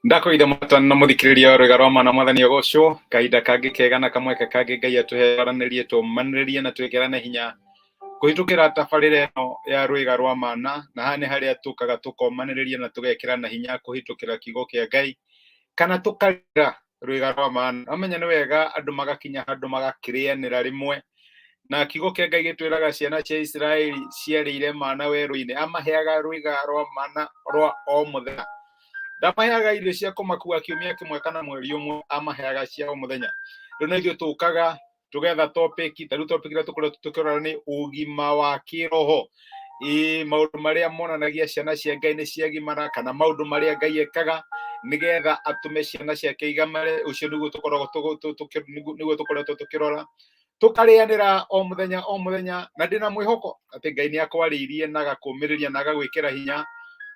Ndakũgeithia mũrutani na mũthikĩrĩria wa rwĩga rwa mana mwathani agocwo. Kahinda kangĩ kega na kamweke kangĩ Ngai atũhe aranĩrie, tũmanĩrĩrie na twĩkĩrane hinya kũhĩtũkĩra tabarĩra ĩno ya rwĩga rwa mana. Na haha nĩ harĩa tũkaga tũkomanĩrĩria na tũgekĩrana hinya kũhĩtũkĩra kiugo kĩa Ngai kana tũkarĩra rwĩga rwa mana. Wamenya nĩ wega andũ magakinya handũ magakĩrĩanĩra rĩmwe, na kiugo kĩa Ngai gĩtwĩraga ciana cia Isiraeli ciarĩire mana werũ-inĩ, amaheaga rwĩga rwa mana rwa o mũthenya. Ndamaheaga irio cia kũmakua kiumia kĩmwe kana mweri ũmwe, amaheaga cia o mũthenya. Rĩu na ithuĩ tũkaga tũgetha topic, ta rĩu topic ĩrĩa tũkoretwo tũkĩrora nĩ ũgima wa kĩroho. Ĩĩ, maũndũ marĩa monanagia ciana cia Ngai nĩ ciagimara, kana maũndũ marĩa Ngai ekaga nĩgetha atũme ciana ciake igamare. Ũcio nĩguo tũkoragwo nĩguo tũkoretwo tũkĩrora, tũkarĩanĩra o mũthenya o mũthenya, na ndĩna mwĩhoko atĩ Ngai nĩ akwarĩirie na agakũmĩrĩria na agagwĩkĩra hinya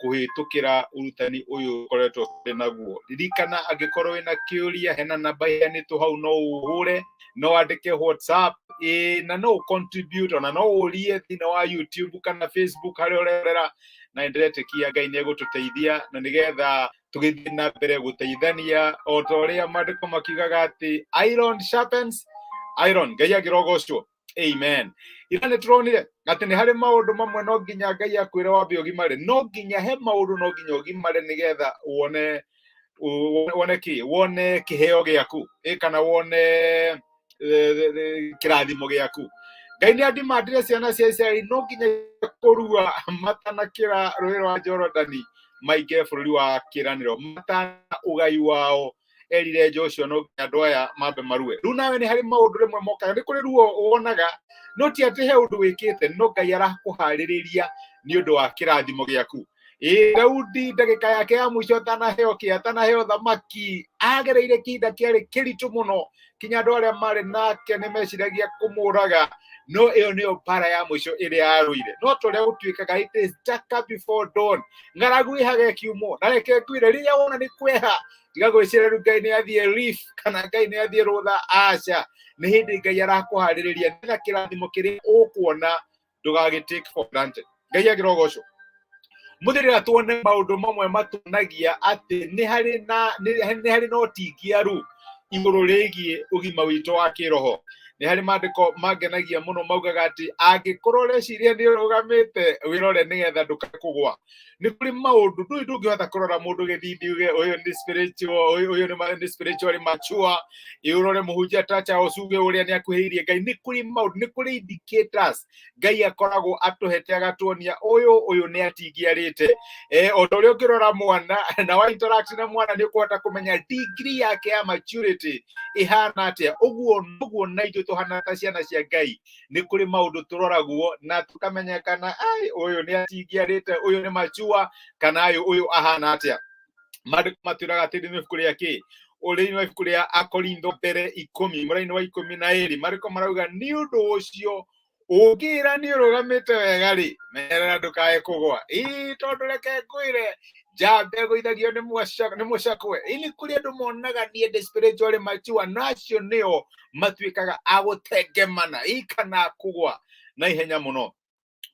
kũhĩtũkĩra ũrutani ũyũ ũkoretwo tũrĩ naguo. Ririkana, angĩkorwo wĩna kĩũria, hena namba iheanĩtwo hau, no ũhũre, no wandĩke WhatsApp, ĩĩ, na no ũ-contribute, ona no ũrie thĩinĩ wa YouTube kana Facebook harĩa ũrerorera, na nĩndĩretĩkia Ngai nĩ egũtũteithia na nĩgetha tũgĩthiĩ na mbere gũteithania o ta ũrĩa maandĩko makiugaga atĩ iron sharpens iron. Ngai angĩrogocwo, amen. Ira nĩ tũronire atĩ nĩ harĩ maũndũ mamwe no nginya Ngai akwĩre wambe ũgimare, no nginya he maũndũ no nginya ũgimare nĩgetha wone wone kĩ wone kĩheo gĩaku, ĩ kana wone kĩrathimo gĩaku. Ngai nĩ andimandire ciana cia Isiraeli no nginya kũrua matanakĩra rũĩ rwa Jorodani maingĩre bũrũri wa kĩĩranĩro, matana ũgai wao. Erire Joshua no nginya andũ aya mambe marue. Rĩu nawe nĩ harĩ maũndũ rĩmwe mokaga, nĩ kũrĩ ruo wonaga, no ti atĩ he ũndũ wĩkĩte, no Ngai arakũharĩrĩria nĩ ũndũ wa kĩrathimo gĩaku. Ĩĩ, Daudi ndagĩka yake ya mũico atanaheo kĩ atanaheo thamaki, agereire kĩhinda kĩarĩ kĩritũ mũno, kinya andũ arĩa marĩ nake nĩ meciragia kũmũraga, no ĩyo nĩyo mbara ya mũico ĩrĩa arũire. No ta ũrĩa gũtuĩkaga, it is darker before dawn, ng'aragu ĩhaga ĩkiumwo. Na reke ngwĩre, rĩrĩa wona nĩ kweha, tiga gwĩciria rĩu Ngai nĩ athiĩ leave kana Ngai nĩ athiĩ rũtha. Aca, nĩ hĩndĩ Ngai arakũharĩrĩria nĩgetha kĩrathimo kĩrĩa ũkuona ndũgagĩ take for granted. Ngai agĩrogocwo. Mũthĩrĩra tuone maũndũ mamwe matuonagia atĩ nĩ harĩ na ũtingiaru igũrũ rĩgiĩ ũgima witũ wa kĩroho. Nĩ harĩ maandĩko mangenagia mũno maugaga atĩ angĩkorwo ũreciria nĩ ũrũgamĩte, wĩrore nĩgetha ndũkae kũgwa. Nĩ kũrĩ maũndũ ndũĩ ndũngĩhota kũrora mũndũ gĩthithi uge ũyũ nĩ spiritual, ũyũ nĩ spiritually mature, ĩ ũrore mũhunjia ta Charles uge ũrĩa nĩ akuhĩrĩirie Ngai. Nĩ kũrĩ maũndũ, nĩ kũrĩ indicators Ngai akoragwo atũhete agatuonia ũyũ nĩ atingiarĩte. O ta ũrĩa ũngĩrora mwana na wa interact na mwana, nĩ ũkũhota kũmenya degree yake ya maturity ĩhana atĩa. Ũguo noguo na ithuĩ tũhana ta ciana cia Ngai, nĩ kũrĩ maũndũ tũroragwo na tũkamenya kana ai ũyũ nĩ atingiarĩte, ũyũ nĩ mature, kana ũyũ ahana atĩa. Maandĩko matwĩraga atĩ thĩinĩ wa ibuku rĩa kĩ thĩinĩ wa ibuku rĩa Akorintho mbere 10 mũraini wa 12, maandĩko marauga, nĩ ũndũ ũcio ũngĩra nĩ ũrũgamĩte wega rĩ, menyerera ndũkae kũgwa. Ĩĩ, tondũ reke ngwĩre, njamba ĩgũithagio nĩ mũcakwe. Ĩĩ, nĩ kũrĩ andũ monaga niĩ ndĩ spiritually mature, na acio nĩo matuĩkaga a gũtengemana, ĩĩ, kana kũgwa na ihenya mũno.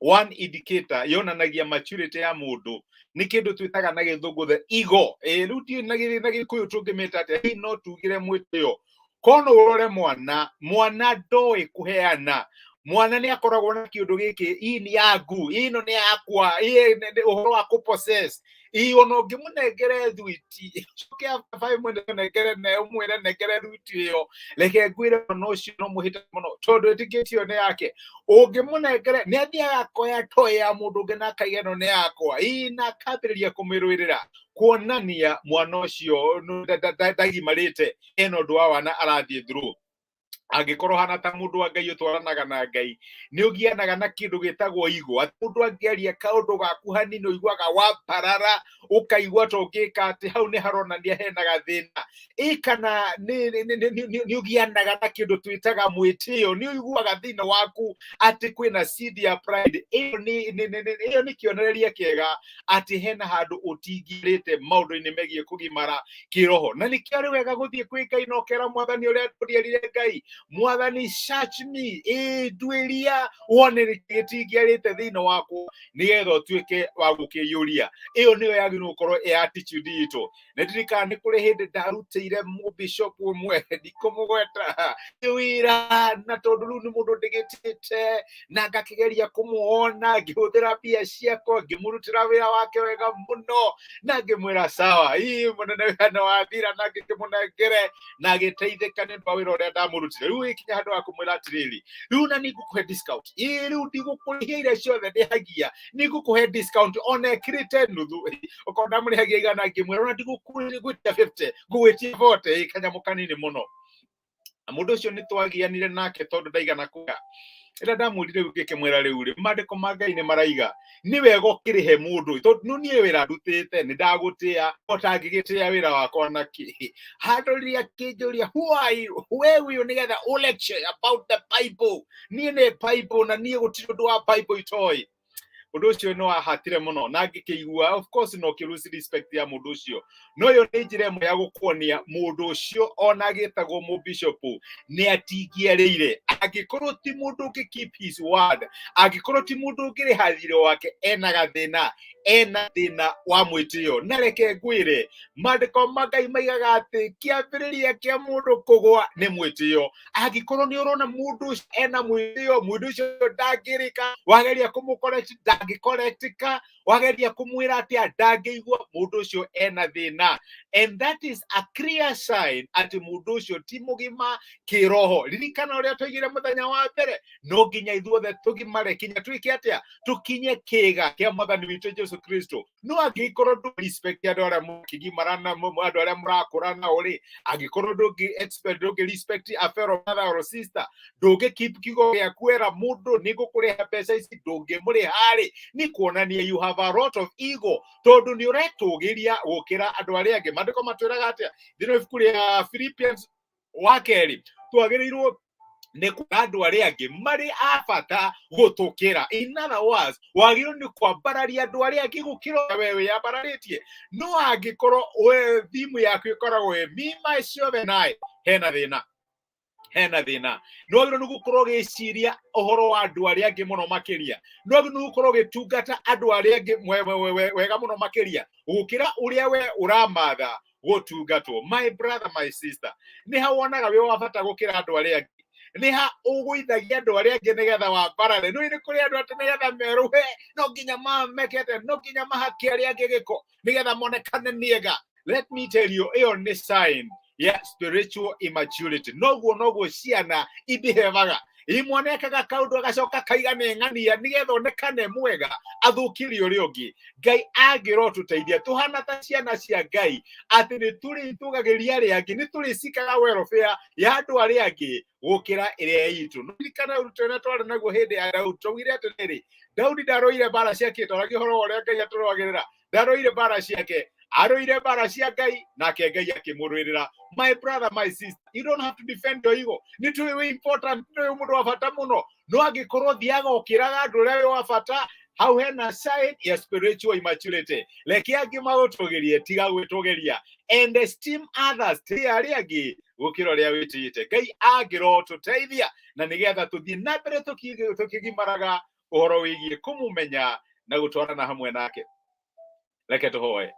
One indicator yonanagia maturity ya mũndũ nĩ kĩndũ twĩtaga na gĩthũngũ the ego. Ĩĩ, rĩu ndiũĩ na gĩkũyũ tũngĩmĩta atĩa, hihi no tugire mwĩtĩo. Kono ũrore mwana, mwana ndoĩ kũheana. Mwana nĩ akoragwo na kĩũndũ gĩkĩ, ii nĩ yangu, ĩno nĩ yakwa, ĩ ũhoro wa kũ possess. Ĩ ona ũngĩmũnengere thwiti, coke after 5 minutes ũnengere ne ũmwĩre nengere thwiti ĩyo, reke ngwĩre mwana ũcio no mũhĩte mũno, tondũ ĩtĩkĩtio nĩ yake. Ũngĩmũnengere, nĩ athiaga akoya toy ya mũndũ ũngĩ na akaiga ĩno nĩ yakwa, ĩ na akambĩrĩria kũmĩrũĩrĩra, kuonania mwana ũcio ndagimarĩte, ena ũndũ wa wana arathiĩ through. Angĩkorwo hana ta mũndũ wa Ngai ũtwaranaga na Ngai, nĩ ũgianaga na kĩndũ gĩtagwo ego, atĩ mũndũ angĩaria kaũndũ gaku hanini ũiguaga wambarara, ũkaigua ta ũngĩka atĩ hau nĩ haronania hena gathĩna. Ĩ kana nĩ ũgianaga na kĩndũ twĩtaga mwĩtĩo, nĩ ũiguaga thĩinĩ waku atĩ kwĩna seed ya pride. Ĩyo ĩyo nĩ kĩonereria kĩega atĩ hena handũ ũtingirĩte maũndũ-inĩ megiĩ kũgimara kĩroho. Na nĩkĩo arĩ wega gũthiĩ kwĩ Ngai na ũkera Mwathani ũrĩa ndĩerire Ngai, Mwathani search me, ĩ nduĩria wone nĩkĩ gĩtingĩarĩte thĩinĩ wakwa, nĩgetha ũtuĩke wa gũkĩiyũria. Ĩyo nĩyo yagĩrĩirwo gũkorwo ĩ attitude itũ. Nĩ ndirikana nĩ kũrĩ hĩndĩ ndarutĩire mũbishop ũmwe, ndikũmũgweta, wĩra, na tondũ rĩu nĩ mũndũ ndĩgĩtĩte na ngakĩgeria kũmuona, ngĩhũthĩra mbia ciakwa ngĩmũrutĩra wĩra wake wega mũno, na ngĩmwĩra sawa, ii mũnene wĩra nĩ wathira, na ngĩkĩmũnengere na agĩteithĩka nĩ ũndũ wa wĩra ũrĩa ndamũrutire. Rĩu ĩkinya handũ ha kũmwĩra atĩrĩrĩ, rĩu na nĩngũkũhe discount, ĩ rĩu ndigũkũrĩhia iria ciothe ndĩhagia, nĩngũkũhe discount ona ĩkĩrĩte nuthu. Okorwo ndamũrĩhagia 100, ngĩmwĩra ona ndigũkwĩtia 50, ngũgwĩtia 40, ĩ kanyamũ kanini mũno. Na mũndũ ũcio nĩ twagianire nake tondũ ndaigana kuga. Rĩrĩa ndamwĩrire rĩu, ngĩkĩmwĩra rĩu rĩ, maandĩko ma Ngai nĩ maraiga nĩ wega ũkĩrĩhe mũndũ, tondũ no niĩ wĩra ndutĩte nĩ ndagũtĩa, ũtangĩgĩtĩa wĩra wakwa nakĩ? Handũ rĩrĩa akĩnjũria, who are you, we ũyũ, nĩgetha ũ lecture about the Bible? Niĩ nĩ Bible, na niĩ gũtirĩ ũndũ wa Bible itoĩ. Ũndũ ũcio nĩ wahatire mũno na ngĩkĩigua, of course no kĩ respect ya mũndũ ũcio, no ĩyo nĩ njĩra ĩmwe ya gũkuonia mũndũ ũcio ona agĩtagwo mũbishop nĩ atingĩarĩire. Angĩkorwo ti mũndũ ũngĩ keep his word, angĩkorwo ti mũndũ ũngĩrĩha thirĩ wake, ena gathĩna, ena thĩna wa mwĩtĩo. Na reke ngwĩre, maandĩko ma Ngai maigaga atĩ kĩambĩrĩria kĩa mũndũ kũgwa nĩ mwĩtĩo. Angĩkorwo nĩ ũrona mũndũ ũcio ena mwĩtĩo, mũndũ ũcio ndangĩrĩka, wageria kũmũ-correct ndangĩkorektika, wageria kũmwĩra atĩa ndangĩigua, mũndũ ũcio ena thĩna, and that is a clear sign atĩ mũndũ ũcio ti mũgima kĩroho. Ririkana ũrĩa twaigire mũthenya wa mbere, no nginya ithuothe tũgimare kinya twĩke atĩa? Tũkinye kĩga kĩa Mwathani witũ Jesu Kristo. No angĩkorwo ndũ respect andũ arĩa mũkĩgimara na andũ arĩa mũrakũra nao rĩ, angĩkorwo ndũngĩ expect, ndũngĩ respect a fellow brother or sister, ndũngĩ keep kiugo gĩaku, era mũndũ nĩ ngũkũrĩha mbeca ici, ndũngĩmũrĩha rĩ, nĩ kuonania you have a lot of ego, tondũ nĩ ũretũgĩria gũkĩra andũ arĩa angĩ. Maandĩko matwĩraga atĩa thĩinĩ wa ibuku rĩa Philippians wa kerĩ? Twagĩrĩirwo nĩ kuona andũ arĩa angĩ marĩ a bata gũtũkĩra. In other words, wagĩrĩirwo nĩ kwambararia andũ arĩa angĩ gũkĩra ũrĩa we wĩyambararĩtie. No angĩkorwo we thimu yaku ĩkoragwo ĩ me, myself and I, hena thĩna, hena thĩna. Nĩ wagĩrĩirwo nĩ gũkorwo ũgĩciria ũhoro wa andũ arĩa angĩ mũno makĩria. Nĩ wagĩrĩirwo nĩ gũkorwo ũgĩtungata andũ arĩa angĩ wega mũno makĩria gũkĩra ũrĩa we ũramatha gũtungatwo. My brother, my sister, nĩ ha wonaga wĩ wa bata gũkĩra andũ arĩa angĩ? Nĩ ha ũgũithagia andũ arĩa angĩ nĩgetha wambarare? Nĩ nĩ kũrĩ andũ atĩ nĩgetha merũhe no nginya mamekete, no nginya mahake arĩa angĩ gĩko nĩgetha monekane nĩega. Let me tell you, ĩyo nĩ sign ya spiritual immaturity. Noguo noguo ciana ibihevaga. Imwe ekaga kaũndũ agacoka kaiga nĩ ng'ania nĩgetha onekane mwega, athũkĩrie ũrĩa ũngĩ. Ngai angĩrotũteithia tũhana ta ciana cia Ngai, atĩ nĩ tũrĩtũgagĩria arĩa angĩ, nĩ tũrĩcikaga welfare ya andũ arĩa angĩ gũkĩra ĩrĩa itũ. No ririkana ũrutani ũrĩa twarĩ naguo hĩndĩ ya Daudi. Twaugire atĩrĩrĩ, Daudi ndaroire mbara ciake. Twaragia ũhoro wa ũrĩa Ngai atũrũagĩrĩra. Ndaroire mbara ciake, aroire mbara cia Ngai, nake Ngai akĩmũrũĩrĩra. My brother, my sister, you don't have to defend your ego. Nĩ tũĩ wĩ important, nĩ ũĩ mũndũ wa bata mũno, no angĩkorwo thiaga ũkĩraga andũ ũrĩa wĩ wa bata, hau hena sign ya spiritual immaturity. Reke angĩ magũtũgĩrie, tiga gwĩtũgĩria, and esteem others, tĩĩa arĩa angĩ gũkĩra ũrĩa wĩtĩĩte. Ngai angĩrotũteithia na nĩgetha tũthiĩ na mbere tũkĩgimaraga ũhoro wĩgiĩ kũmũmenya na gũtwarana hamwe nake. Reke tũhoe.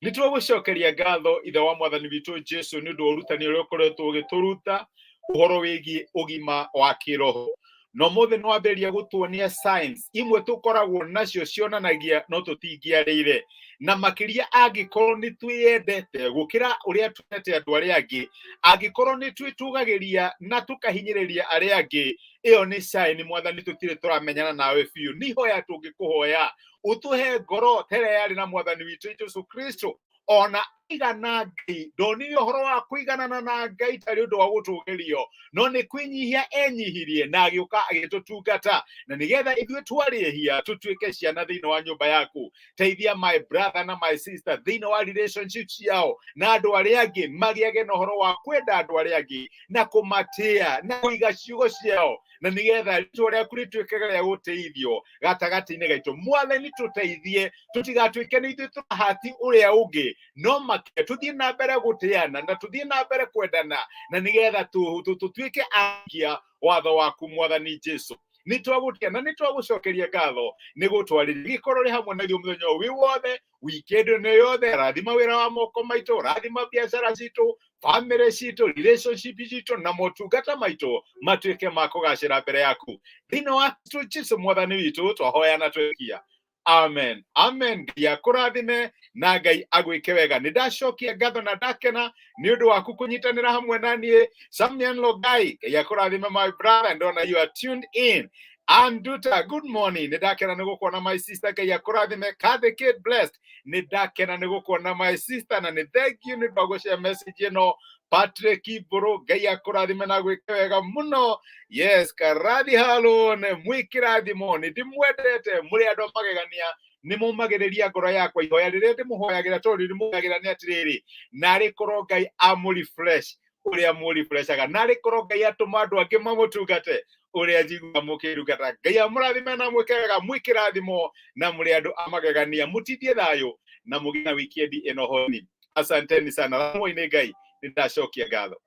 Nĩ twagũcokeria ngatho, Ithe wa Mwathani witũ Jesu, nĩ ũndũ wa ũrutani ũrĩa ũkoretwo ũgĩtũruta ũhoro wĩgiĩ ũgima wa kĩroho. Na ũmũthĩ nĩ wambĩrĩria gũtuonia signs imwe tũkoragwo nacio cionanagia no tũtingĩarĩire, na makĩria angĩkorwo nĩ twĩyendete gũkĩra ũrĩa twendete andũ arĩa angĩ, angĩkorwo nĩ twĩtũgagĩria na tũkahinyĩrĩria arĩa angĩ, ĩyo nĩ sign, Mwathani, tũtirĩ tũramenyana nawe biũ. Nĩ ihoya tũngĩkũhoya ũtũhe ngoro ta ĩrĩa yarĩ na Mwathani witũ Jesu Kristo ona Aigana Ngai, ndonire ũhoro wa kũiganana na Ngai tarĩ ũndũ wa gũtũgĩrio, no nĩ kwĩnyihia enyihirie na agĩũka agĩtũtungata, na nĩgetha ithuĩ twarĩ ehia tũtuĩke ciana thĩinĩ wa nyũmba yaku. Teithia my brother na my sister thĩinĩ wa relationship ciao na andũ arĩa angĩ, magĩage na ũhoro wa kwenda andũ arĩa angĩ na kũmatĩa na kũiga ciugo ciao, na nĩgetha rĩtwa rĩaku rĩtuĩke rĩa gũtĩithio gatagatĩ-inĩ gaitũ. Mwathani, tũteithie tũtigatuĩke nĩ ithuĩ tũrahati ũrĩa ũngĩ, no makĩria tũthiĩ na mbere gũtĩana na tũthiĩ na mbere kwendana, na nĩgetha tũtuĩke akia watho waku. Mwathani Jesu, nĩ twagũtĩa na nĩ twagũcokeria ngatho nĩ gũtwarĩria gĩkorwo rĩ hamwe na ithuĩ mũthenya ũyũ wĩ wothe, weekend ĩno yothe. Rathima wĩra wa moko maitũ, rathima biacara citũ, family citũ, relationship citũ na motungata maitũ matuĩke ma kũgacĩra mbere yaku. Thĩinĩ wa Kristo Jesu Mwathani witũ twahoya na twekia, amen, amen. Ngai akũrathime na Ngai agwĩke wega. Nĩ ndacokia ngatho na ndakena nĩ ũndũ waku kũnyitanĩra hamwe na niĩ. Samian Logai, Ngai akũrathime, my brother, ndona you are tuned in. Anduta, good morning, nĩ ndakena nĩ gũkuona, my sister. Ngai akũrathime. Kathy Kate Blessed, nĩ ndakena nĩ gũkuona, my sister, na nĩ thank you nĩ ũndũ wa gũshare message ĩno. Patrick Mbũrũ, Ngai akũrathime na gwĩke wega mũno. Yes, Karathi Halone, mwĩkĩrathimo, nĩ ndĩmwendete, mũrĩ andũ a magegania, nĩ mũmagĩrĩria ngoro yakwa. Ihoya rĩrĩa ndĩmũhoyagĩra, tondũ ndĩmũhoyagĩra nĩ atĩrĩrĩ, narĩ korwo Ngai amũrefresh ũrĩa mũrefreshaga, narĩ korwo Ngai atũma andũ angĩ mamũtungate ũrĩa njiguaga mũkĩndungata. Ngai amũrathime na mwĩke wega, mwĩkĩrathimo na mũrĩ andũ a magegania. Mũtindie thayũ na mũgĩe na wikendi ĩno honi. Asanteni sana. Thamoi-inĩ Ngai, nĩ ndacokia ngatho.